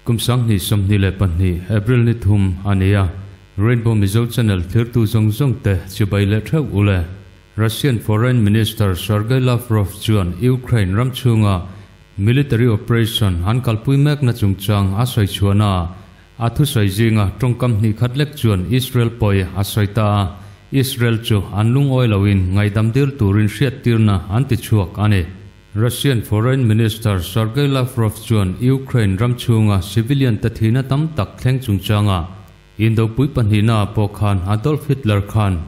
Kum 2022 April ni 3 a ni a, Rainbow Mizo Channel thirtu zawng zawng te chibai leh theuh ule. Russian Foreign Minister Sergei Lavrov chuan Ukraine ram chhunga military operation an kalpui mekna chungchang a sawi chhuahna ah a thusawi zinga tawngkam hnih khat lek chuan Israel pawi a sawi ta a, Israel chu an lungawi loin ngaihdam dil turin hriattirna an ti chhuak a ni. Russian Foreign Minister Sergei Lavrov chuan Ukraine ram chhunga civilian te thihna tam tak thleng chungchanga Indopui pahnihnaah pawh khan Adolf Hitler khan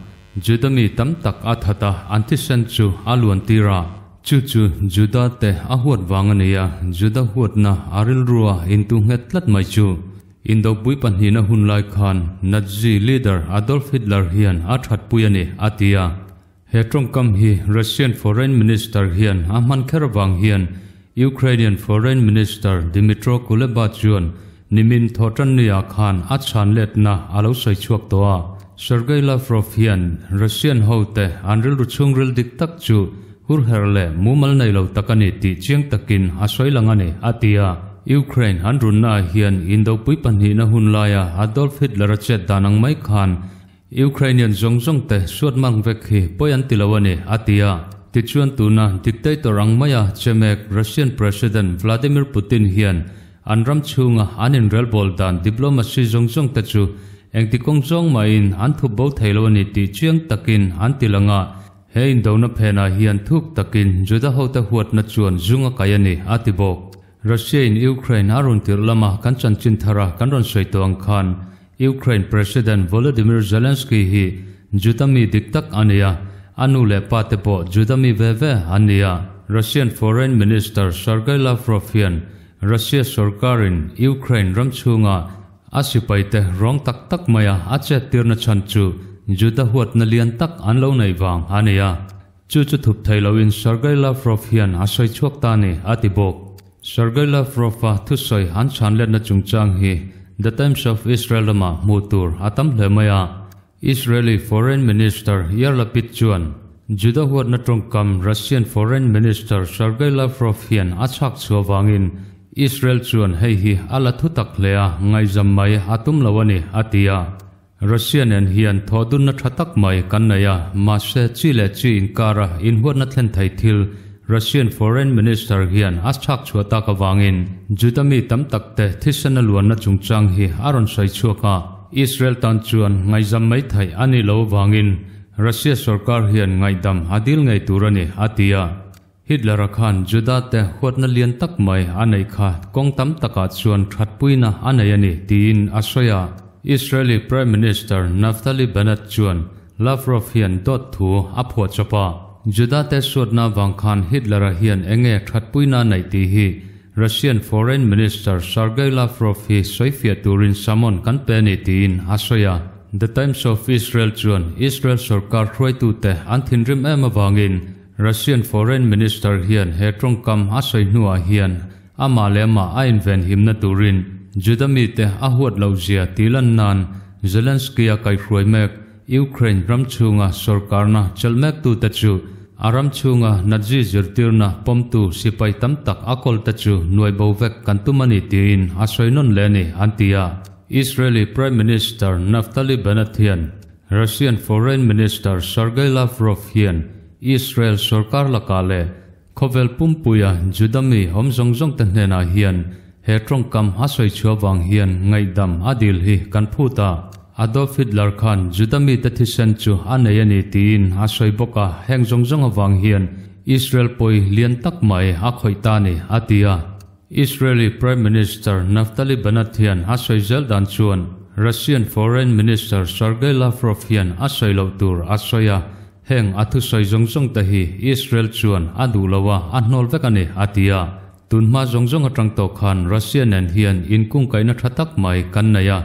Juda mi tam tak a that a, an thisen chu a luan tir a. Chu chu Juda te a huat vang a ni a, Juda huatna a rilrua intu nghet tlat mai chu. Indopui pahnihna hun lai khan Nazi leader Adolf Hitler hian a thatpui a ni, a ti a. He tawngkam hi Russian Foreign Minister hian a hman kher avang hian Ukrainian Foreign Minister Dmytro Kuleba chuan nimin thawhtanniah khan a chhan letna a lo sawi chhuak tawh a. Sergei Lavrov hian Russian hote an rilru chhungril dik tak chu hurher leh mumal nei lo tak a ni tih chiang takin a sawi lang a ni, a ti a. Ukraine an runnaah hian Indopui pahnihna hun laia Adolf Hitler-a chet dan ang mai khan Ukrainian zawng zawng te suat mang vek hi pawi an ti lo a ni, a ti a. Tichuan tuna dictator ang maia che mek Russian President Vladimir Putin hian an ram chhunga an inrelbawl dan diplomacy zawng zawng te chu engti kawng zawng mahin an thup bo thei lo a ni tih chiang takin an ti lang a. He indona phenah hian thuk takin Juda hote huatna chuan zung a kai a ni, a ti bawk. Russia in Ukraine a rawn tirh lama kan chanchin thara kan rawn sawi tawh ang khan Ukraine President Volodymyr Zelensky hi Juda mi dik tak a ni a, a nu leh pa te pawh Juda mi ve ve an ni a. Russian Foreign Minister Sergei Lavrov hian Russia sorkarin Ukraine ram chhunga a sipaite rawng tak tak maia a chet tirna chhan chu Juda huatna lian tak an lo neih vang a ni a. Chu chu thup thei loin Sergei Lavrov hian a sawi chhuak ta ni, a ti bawk. Sergei Lavrov-a thusawi an chhan letna chungchang hi The Times of Israel lamah hmuh tur a tam hle mai a. Israeli Foreign Minister Yair Lapid chuan Juda huatna tawngkam Russian Foreign Minister Sergei Lavrov hian a chhak chhuah vangin Israel chuan hei hi a la thutak hle a, ngaihzam mai a tum lo a ni, a ti a. Russia nen hian thawhdunna tha tak mai kan nei a, mahse chi leh chi inkara inhuatna thlen thei thil Russian Foreign Minister hian a chhak chhuah tak avangin Juda mi tam tak te thisen a luanna chungchang hi a rawn sawi chhuak a, Israel tan chuan ngaihzam mai theih a nih loh avangin Russia sorkar hian ngaihdam a dil ngei tur a ni, a ti a. Hitler-a khan Juda-te huatna lian tak mai a neih kha kawng tam takah chuan thatpuina a nei a ni tiin a sawi a. Israeli Prime Minister Naftali Bennett chuan Lavrov hian dawt thu a phuah chawp a. Juda-te suatna vang khan Hitler-a hian enge thatpuina a neih tih hi Russian Foreign Minister Sergei Lavrov hi sawifiah turin summon kan pe a ni tiin a sawi a. The Times of Israel chuan Israel sorkar hruaitute an thinrim em avangin Russian Foreign Minister hian he tawngkam a sawi hnuah hian amah leh amah a invenhimna turin Juda mite a huat loh zia tih lan nan Zelensky-a kaihhruai mek Ukraine ram chhunga sorkarna chelh mektute chu a ram chhunga Nazi zirtirna pawmtu sipai tam tak a kawlte chu nuai bo vek kan tum a ni tiin a sawi nawn leh a ni, an ti a. Israeli Prime Minister Naftali Bennett hian Russian Foreign Minister Sergei Lavrov hian Israel sorkar lakah leh khawvel pumpuia Juda mi awm zawng zawngte hnenah hian he tawngkam a sawi chhuah vang hian ngaihdam a dil hi kan phut a. Adolf Hitler khan Juda mite thisen chu a nei a ni tiin a sawi bawk a, heng zawng zawng avang hian Israel pawi lian tak mai a khawih ta a ni, a ti a. Israeli Prime Minister Naftali Bennett hian a sawi zel dan chuan Russian Foreign Minister Sergei Lavrov hian a sawi loh tur a sawi a, heng a thusawi zawng zawng te hi Israel chuan a duh lo a, a hnawl vek a ni, a ti a. Tunhma zawng zawng atang tawh khan Russia nen hian inkungkaihna tha tak mai kan nei a,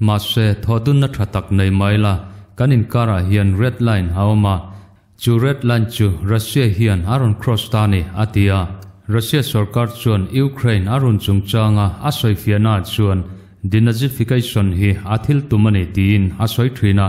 mahse thawhdunna tha tak nei mai la, kan inkarah hian red line a awm a, Chu red line chu Russia hian a rawn cross ta a ni, a ti a. Russia sorkar chuan Ukraine a run chungchanga a sawifiahnaah chuan denazification hi a thil tum a ni tiin a sawi thin a.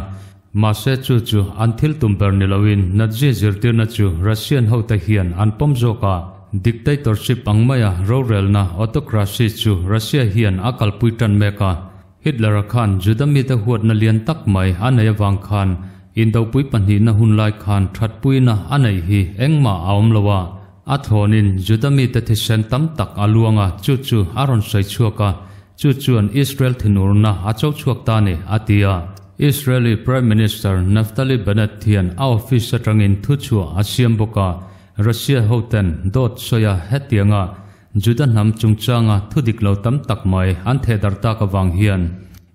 Mahse chu chu an thil tum ber ni loin Nazi zirtirna chu Russian hote hian an pawm zawk a. Dictatorship ang maia rorelna autocracy chu Russia hian a kalpui tan mek a. Hitler-a khan Juda mite huatna lian tak mai a nei avang khan Indopui pahnihna hun lai khan thatpuina a neih hi engmah a awm lo a. A thlawnin Juda mite thisen tam tak a luang a, chu chu a rawn sawi chhuak a, chu chuan Israel thinurna a cho chhuak ta ni, a ti a. Israeli Prime Minister Naftali Bennett hian a office atangin thuchhuah a siam bawk a, Russia hoten dawt sawi a hetianga Juda hnam chungchanga thu dik lo tam tak mai an thehdarh tak avang hian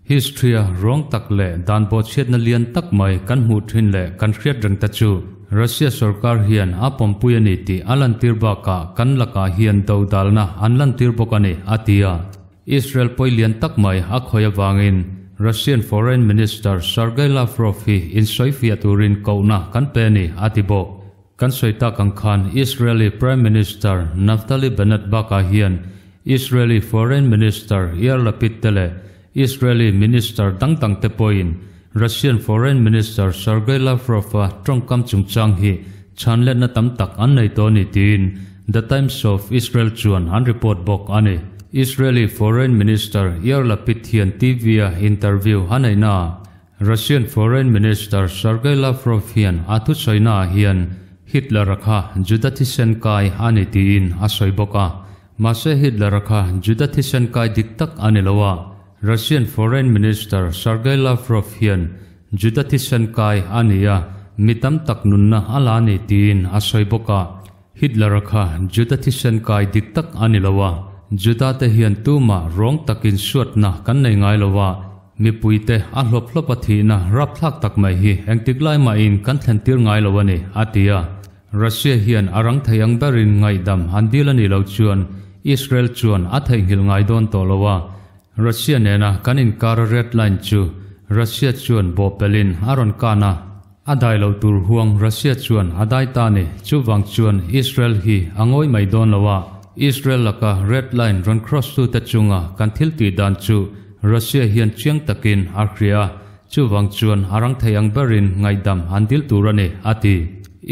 History-a ruang tak leh dan bawhchhiatna lian tak mai kan hmuh thin leh kan hriat reng ta chu Russia sorkar hian a pawmpui a ni tih a lantir bakah kan lakah hian dodalna an lantir bawk a ni, a ti a. Israel pawi lian tak mai a khawih avangin Russian Foreign Minister Sergei Lavrov hi insawifiah turin kohna kan pe a ni, a ti bawk. Kan sawi tak ang khan Israeli Prime Minister Naftali Bennett bakah hian Israeli Foreign Minister Yair Lapid te leh Israeli Minister dang dang te pawhin Russian Foreign Minister Sergei Lavrov-a tawngkam chungchang hi chhanletna tam tak an nei tawh a ni tiin The Times of Israel chuan an report bawk a ni. Israeli Foreign Minister Yair Lapid hian TV-a interview a neihnaah Russian Foreign Minister Sergei Lavrov hian a thusawiнаah hian Hitler-a kha Juda thisen kai a ni tiin a sawi bawk a. Mahse Hitler-a kha Juda thisen kai dik tak a ni lo a. Russian Foreign Minister Sergei Lavrov hian Juda thisen kai a ni a, mi tam tak nunna a la ni tiin a sawi bawk a. Hitler-a kha Juda thisen kai dik tak a ni lo a, Juda-te hian tumah rawng takin suatna kan nei ngai lo a, mipuite a hlawp hlawp a thihna rapthlak tak mai hi engtik lai mahin kan thlen tir ngai lo a ni, a ti a. Russia hian a rang thei ang berin ngaihdam an dil a nih loh chuan Israel chuan a theihnghilh ngai dawn tawh lo a, Russia nena kan inkar red line chu Russia chuan bawhpelhin a rawn kan a. A dai lo tur huang Russia chuan a dai ta ni, chuvang chuan Israel hi a ngawi mai dawn lo a, Israel laka red line rawn cross tu te chunga kan thil tih dan chu Russia hian chiang takin a hria a, chuvang chuan a rang thei ang berin ngaihdam an dil tur a ni, a ti.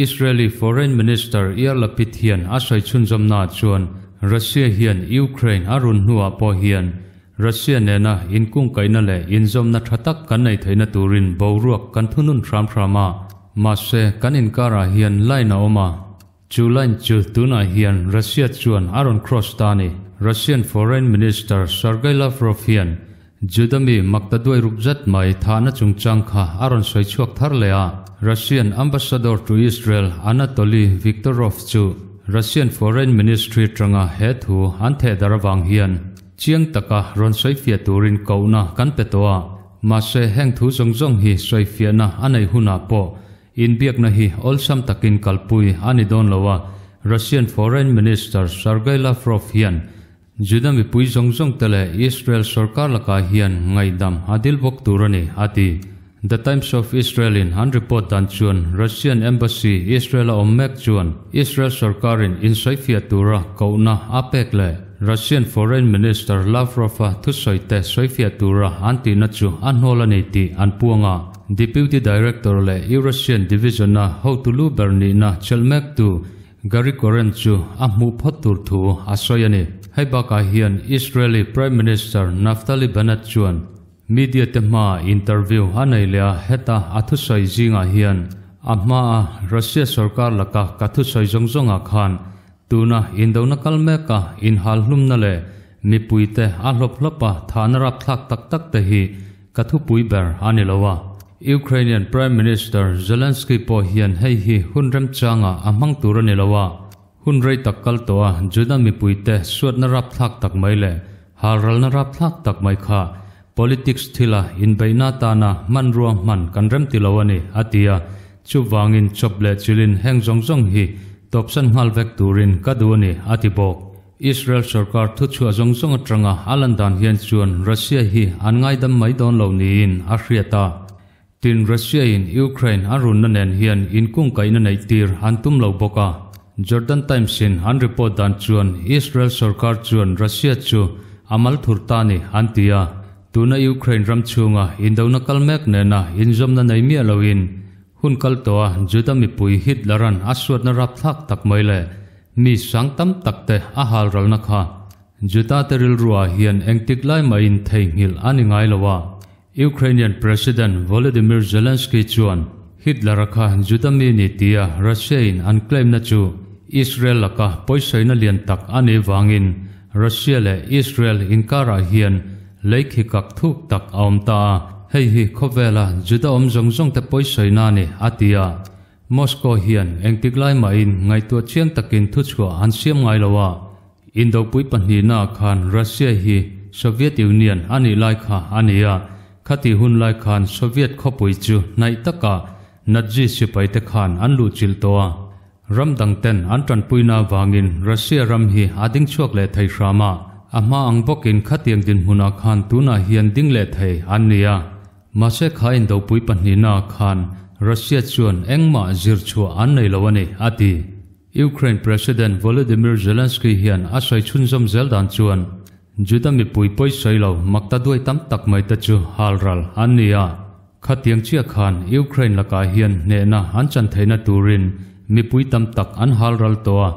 Israeli Foreign Minister Yair Lapid hian a sawi chhunzawmnaah chuan Russia hian Ukraine a run hnuah pawh hian Russia nena inkungkaihna leh inzawmna tha tak kan nei theihna turin boruak kan thunun hram hram a, mahse kan inkarah hian line a awm a, chu line chu tunah hian Russia chuan a rawn cross ta a ni. Russian Foreign Minister Sergei Lavrov hian Juda mi makta duai ruk zet mai thahna chungchang kha a rawn sawi chhuak thar leh a, Russian Ambassador to Israel Anatoly Viktorov chu Russian Foreign Ministry atanga he thu an thehdarh avang hian Chiang taka rawn sawifiah turin kohna kan pe tawh a, mahse heng thu zawng zawng hi sawifiahna a neih hunah pawh inbiakna hi awlsam takin kalpui a ni dawn lo a, Russian Foreign Minister Sergei Lavrov hian Juda mipui zawng zawng te leh Israel sorkar lakah hian ngaihdam a dil bawk tur a ni, a ti. The Times of Israel in an report dan chuan Russian Embassy Israel a awm mek chuan Israel sorkarin insawifiah tura kohna a pek leh Russian Foreign Minister Lavrov-a thusawi te sawifiah tura an tihna chu a hnawl a ni tih an puang a. Deputy Director leh Eurasian Division-a hotu lu ber nihna chelh mektu Gary Coren chu a hmuh phawt tur thu a sawi a ni. Hei bakah hian Israeli Prime Minister Naftali Bennett chuan Media te hmaa interview a nei leh a, heta a thusawi zingah hian a hmaa Russia sorkar laka ka thusawi zawng zawngah khan tuna indona kal meka inhal hlumna leh mipuite a hlawp hlawpa thahna rapthlak tak tak te hi ka thupui ber a ni lo a. Ukrainian Prime Minister Zelensky pawh hian hei hi hun remchangah a hmang tur a ni lo a, Hun rei tak kal tawh a, Juda mipuite suatna rapthlak tak mai leh halralna rapthlak tak mai kha politics thila inbeihna atana hmanrua hman kan remti lo a ni, a ti a. Chuvangin chawp leh chilin heng zawng zawng hi tawpsan nghal vek turin ka duh a ni, a ti bawk. Israel sorkar thuchhuah zawng zawng atanga a lan dan hian chuan Russia hi an ngaidam mai dawn lo niin a hriat a. Tin, Russia-in Ukraine a runna nen hian inkungkaihna neih tir an tum lo bawk a. Jordan Times-in an report dan chuan Israel sorkar chuan Russia chu a mal thur ta ni an ti a. Tuna Ukraine ram chhunga indona kal mek nena inzawmna nei miah loin hun kal tawha Juda mipui Hitler-a'n a suatna rapthlak tak mai leh. Mi sang tam tak te a hal ralna kha. Juda te rilru ah hian engtik lai mahin theihnghilh a ni ngai lo a. Ukrainian President Volodymyr Zelensky chuan Hitler-a kha Juda mi ni tia Russia-in an claim-na chu Israel laka pawisawiina lian tak a nih vangin Russia leh Israel inkarah hian lei khi kak thuk tak a awm ta a, hei hi khawvela Juda awm zawng zawngte pawisawiina a ni, a ti a. Moscow hian engtik lai mahin ngaihtuah chiang takin thuchhuah an siam ngai lo a, Indopui pahnihnaah khan Russia hi Soviet Union a nih lai kha a ni a, khatih hun lai khan Soviet khawpui chu hnaih takah Nazi sipaite khan an luhchilh tawh a. Ram dangten an tanpuina avangin Russia ram hi a ding chhuak leh thei hram a, a hma ang bawkin khatiang dinhmunah khan tunah hian ding leh thei an ni a. Mahse kha indopui pahnihnaah khan Russia chuan engmah zir chhuah an nei lo a ni, a ti. Ukraine President Volodymyr Zelensky hian a sawi chhunzawm zel dan chuan Juda mipui pawi sawi lo makta duai tam tak mai te chu halral an ni a, khatiang chiah khan Ukraine lakah hian hnehna an chan theihna turin mipui tam tak an halral tawh a.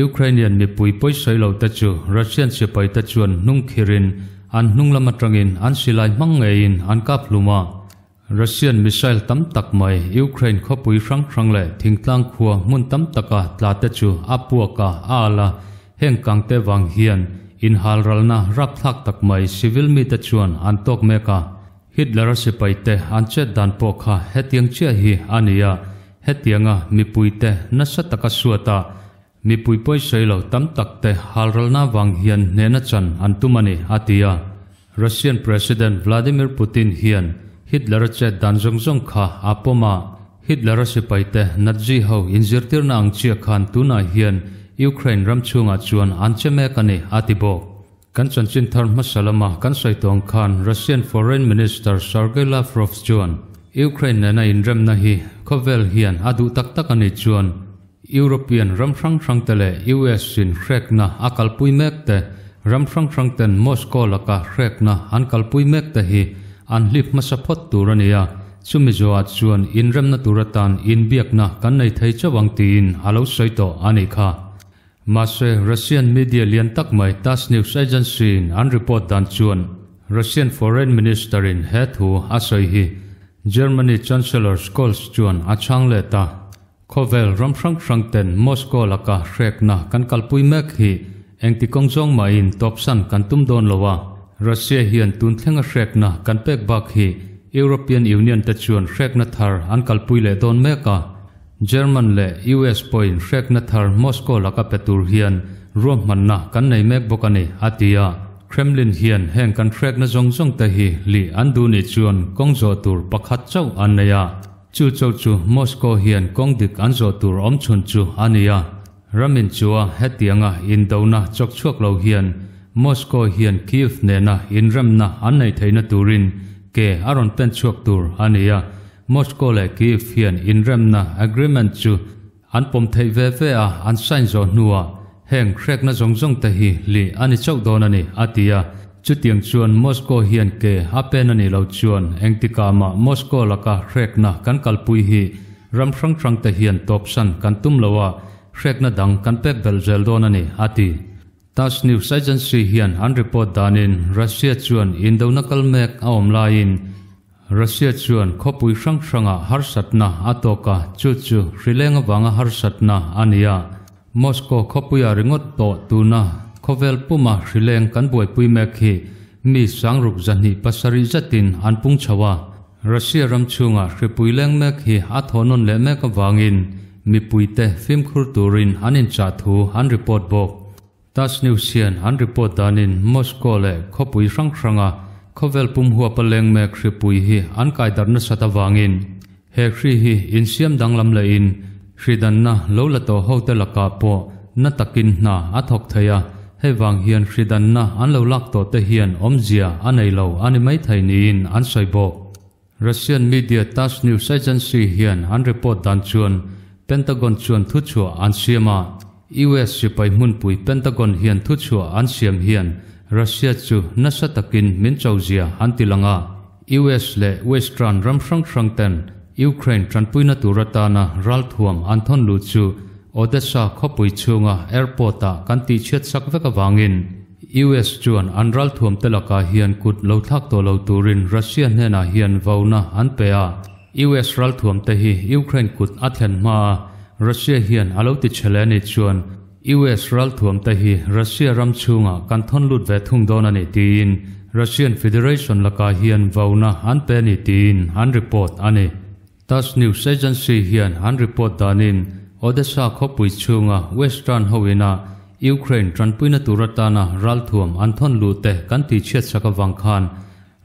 Ukrainian mipui pawi sawi lo te chu Russian sipai te chuan hnung khirin an hnung lam atangin an silai hmang ngeiin an kap hlum a. Russian missile tam tak mai Ukraine khawpui hrang hrang leh thingtlang khua hmun tam taka tla te chu a puak a, a al a, heng kangte vang hian inhalralna rapthlak tak mai civil mite chuan an tawk mek a. Hitler-a sipaite an chet dan pawh kha hetiang chiah hi a ni a, hetianga mipuite nasa taka suat a, mipui pawisawi lo tam takte halralna vang hian hnehna chan an tum a ni, a ti a. Russian President Vladimir Putin hian Hitler-a chet dan zawng zawng kha a pawm a, Hitler-a sipaite Nazi ho inzirtirna ang chiah khan tunah hian Ukraine ram chhungah chuan an che mek a ni, a ti bawk. Kan chanchin thar hmasa lama kan sawi tawng khan Russian Foreign Minister Sergei Lavrov chuan Ukraine nena inremna hi khawvel hian a duh tak tak a nih chuan European ram hrang hrang te leh US in hrekna a kalpui mek te, ram hrang hrang ten Moscow laka hrekna an kalpui mek te hi an hlip hmasa phawt tur a ni a, chumi zawhah chuan inremna tur atan inbiakna kan nei thei chauh ang tiin a lo sawi tawh a nih kha. Mahse, Russian media lian tak mai Tass News Agency in an report dan chuan Russian Foreign Minister in he thu a sawi hi Germany Chancellor Scholz chuan a chhang let a. Khawvel ram hrang hrang ten Moscow laka hrekna kan kalpui mek hi engti kawng zawng mahin tawpsan kan tum dawn lo a, Russia hian tun thlenga hrekna kan pek bak hi European Union te chuan hrekna thar an kalpui leh dawn mek a, German leh US pawhin hrekna thar Moscow laka pe tur hian ruahmanna kan nei mek bawk a ni, a ti a. Kremlin hian heng kan hrekna zawng zawng te hi lih an duh nih chuan kawng zawh tur pakhat chauh an nei a. Chu chauh chu Moscow hian kawng dik an zawh tur awm chhun chu a ni a. Ramin chua hetianga indona chawk chhuak lo hian Moscow hian Kyiv nena inremna an neih theihna turin ke a rawn pen chhuak tur a ni a. Moscow leh Kyiv hian inremna agreement chu an pawm theih ve ve a, an sign zawh hnuah heng hrekna zawng zawng te hi lih a ni chauh dawn a ni, a ti a. Chutiang chuan Moscow hian ke a pen a nih loh chuan engtikah mah Moscow laka hrekna kan kalpui hi ram hrang hrang te hian tawpsan kan tum lo a, hrekna dang kan pek belh zel dawn a ni, a ti. Tass News Agency hian an report danin Russia chuan indona kal mek a awm laiin Russia chuan khawpui hrang hrangah harsatna a tawk a, chu chu hrileng avanga harsatna a ni a. Moscow khawpuia ringawt tawh tuna khawvel puma hrileng kan buaipui mek hi mi sangruk 207 zatin an pung chho a. Russia ram chhungah hripui leng mek hi a thaw nawn leh mek avangin mipuite fimkhur turin an inchah thu an report bawk. Tass News hian an report danin Moscow leh khawpui hrang hranga khawvel pum huapa leng mek hripui hi an kai darh nasat avangin he hri hi insiam danglam lehin hridanna lo la tawh ho te lakah pawh na takin hna a thawk thei a, hei vang hian hridanna an lo lak tawh te hian awmzia a nei lo a ni maithei niin an sawi bawk. Russian media Tass News Agency hian an report dan chuan Pentagon chuan thuchhuah an siam a, US sipai hmunpui Pentagon hian thuchhuah an siam hian Russia chu nasa takin min chozia an ti lang a, US leh Western ram hrang hrang ten Ukraine tanpuina tur atana ralthuam an thawn lut chu. Odessa khawpui chhunga airport ah kan tihchhiat sak vek avangin US chuan an ralthuam te lakah hian kut lo thlak tawh lo turin Russia hnenah hian vauna an pe a. US ralthuam te hi Ukraine kut a thlen hma a Russia hian a lo ti chhe leh a nih chuan US ralthuam te hi Russia ram chhungah kan thawn lut ve thung dawn a ni tiin Russian Federation lakah hian vauna an pe a ni tiin an report a ni. Tass News Agency hian an report danin Odessa khawpui chhunga Western ho ina Ukraine tanpuina tur atana ralthuam an thawn luh te kan tihchhiat sak avang khan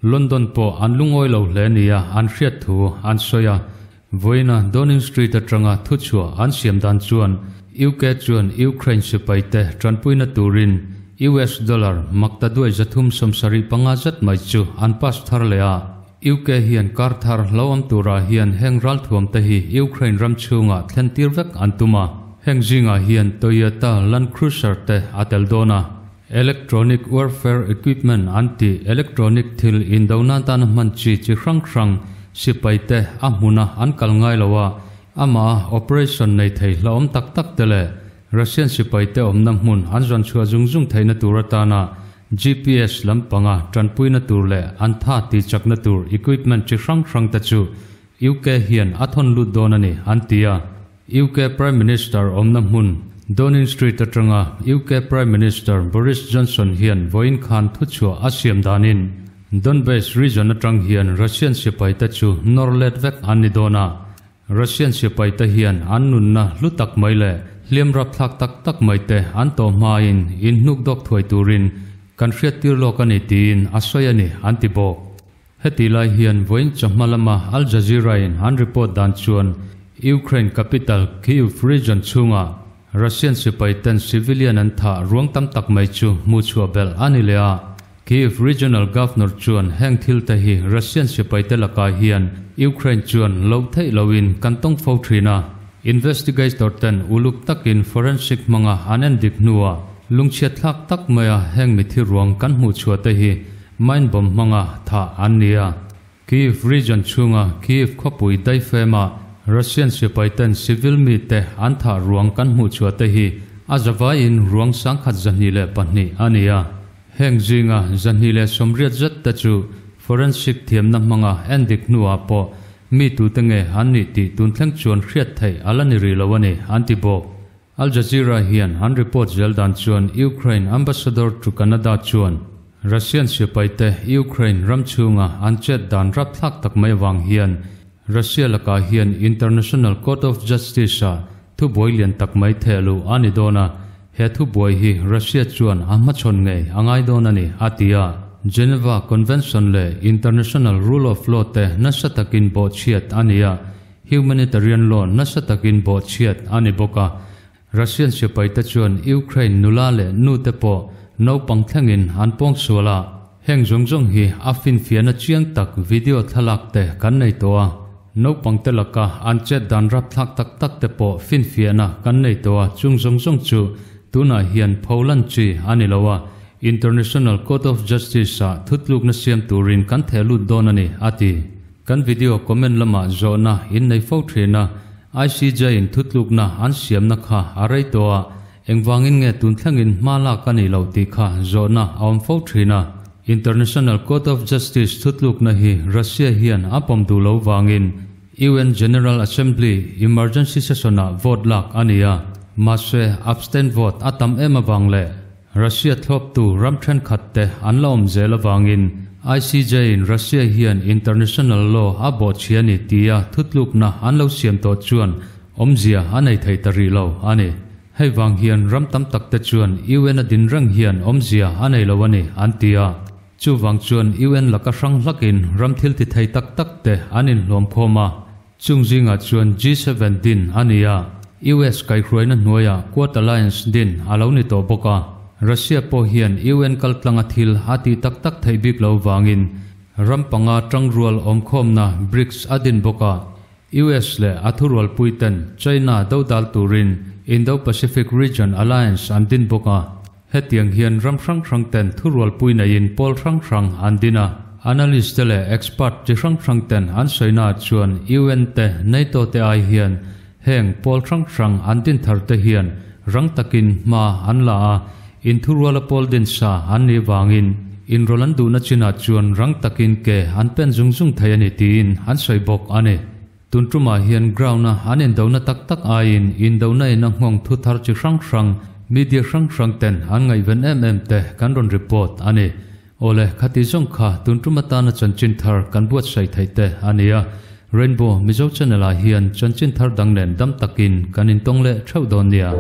London pawh an lungawi lo hle nia an hriat thu an sawi a. Vawiina Downing Street atanga thuchhuah an siam dan chuan UK chuan Ukraine sipaite tanpuina turin US dollar makta duai 375 zet mai chu an pass thar leh a. UK hian kar thar hlauhawm turah hian heng ralthuam te hi Ukraine ram chhungah thlen tir vek an tum a, heng zingah hian Toyota Land Cruiser te a tel dawn a. Electronic warfare equipment an tih electronic thil indo nan tana hman chi chi hrang hrang sipai te a hmuna an kal ngai lo a, amah a operation nei thei hlauhawm tak tak te leh Russian sipai te awmna hmun an zawn chhuah zung zung theihna tur atana GPS lampanga tanpuina tur leh an tha tihchakna tur equipment chi hrang hrang te chu UK hian a thawn lut dawn a ni, an ti a. UK Prime Minister awmna hmun Downing Street atanga UK Prime Minister Boris Johnson hian vawiin khan thuchhuah a siam danin Donbas region atang hian Russian sipai te chu nawr let vek an ni dawn a. Russian sipaite hian an nunna hlu tak mai leh hliam rapthlak tak tak mai te an tawh hmain in hnuk dawk thuai turin kan hriattir lawk a ni tiin a sawi a ni, an ti bawk. Heti lai hian vawiin chawhma lama Al Jazeera-in an report dan chuan Ukraine capital Kyiv region chhungah Russian sipaiten civilian an thah ruang tam tak mai chu hmuhchhuah belh a ni leh a. Kyiv Regional Governor chuan heng thil te hi Russian sipaite lakah hian Ukraine chuan loh theih loin kan tawng fo thin a, investigator ten uluk takin forensic hmanga an en dik hnuah lungchhiat thlak tak maia heng mithi ruang kan hmuh chhuah te hi mine bomb hmanga thah an ni a. Kyiv region chhunga Kyiv khawpui daifema Russian sipaiten civil mite an thah ruang kan hmuh chhuah te hi a zavaiin ruang 1202 a ni a. Heng zinga 280 zet te chu forensic thiamna hmanga en dik hnuah pawh mi tute nge an nih tih tun thleng chuan hriat theih a la ni rih lo a ni, an ti bawk. Al Jazeera hian an report zel dan chuan Ukraine ambassador to Canada chuan Russian sipaite Ukraine ram chhunga an chet dan rapthlak tak mai avang hian Russia lakah hian International Court of Justice-ah thubuai lian tak mai theh luh a ni dawn a, he thubuai hi Russia chuan a hmachhawn ngei a ngai dawn a ni, a ti a. Geneva Convention leh International Rule of Law te nasa takin bawhchhiat a ni a, Humanitarian law nasa takin bawhchhiat a ni bawk a, Russian sipaite chuan Ukraine nula leh nute pawh naupang thlengin an pawng sual a, heng zawng zawng hi a finfiahna chiang tak video thlalak te kan nei tawh a, naupang te laka an chet dan rapthlak tak tak te pawh finfiahna kan nei tawh a, chung zawng zawng chu tunah hian pholan chi a ni lo a, International Court of Justice-ah thutlukna siam turin kan theh lut dawn a ni, a ti. Kan video comment lamah zawhna in nei fo thin a, ICJ in thutlukna an siamna kha a rei tawh a, engvangin nge tun thlengin hma lak a nih loh tih kha zawhna a awm fo thin a. International Court of Justice thutlukna hi Russia hian a pawm duh lo vangin UN General Assembly emergency session-ah vote lak a ni a, mahse abstain vote a tam em avang leh Russia thlawptu ram thenkhat te an la awm zel avangin ICJ in Russia hian international law a bawhchhia a ni tia thutlukna an lo siam tawh chuan awmzia a nei thei ta rih lo a ni. Hei vang hian ram tam tak te chuan UN a din reng hian awmzia a nei lo a ni an ti a. Chuvang chuan UN laka hrang hlakin ram thil ti thei tak tak te an inhlawm khawm a. Chung zingah chuan G7 din a ni a, US kaihhruaina hnuaiah Quad Alliance din a lo ni tawh bawk a. Russia pawh hian UN kaltlanga thil a tih tak tak theih bik lo vangin ram panga tangrual awmkhawmna BRICS a din bawk a. US leh a thurualpuiten China dodal turin Indo-Pacific Region Alliance an din bawk a. Hetiang hian ram hrang hrang ten thurualpui neiin pawl hrang hrang an din a. Analyst te leh expert chi hrang hrang ten an sawina ah chuan UN te, NATO te ai hian Heng pawl hrang hrang an din thar te hian rang takin hma an la a, inthuruala pawl din sa an nih vangin inrawlh an duhna chinah chuan rang takin ke an pen zung zung thei a ni tiin an sawi bawk a ni. Tun tumah hian ground-a an indona tak tak aiin indona in a nghawng thu thar chi hrang hrang, media hrang hrang ten an ngaihven em em te kan rawn report a ni. Awle, khati zawng kha tun tum atana chanchin thar kan buatsaih theih te a ni a. Rainbow Mizo Channel ah hian chanchin thar dang nen dam takin kan intawng leh theuh dawn nia.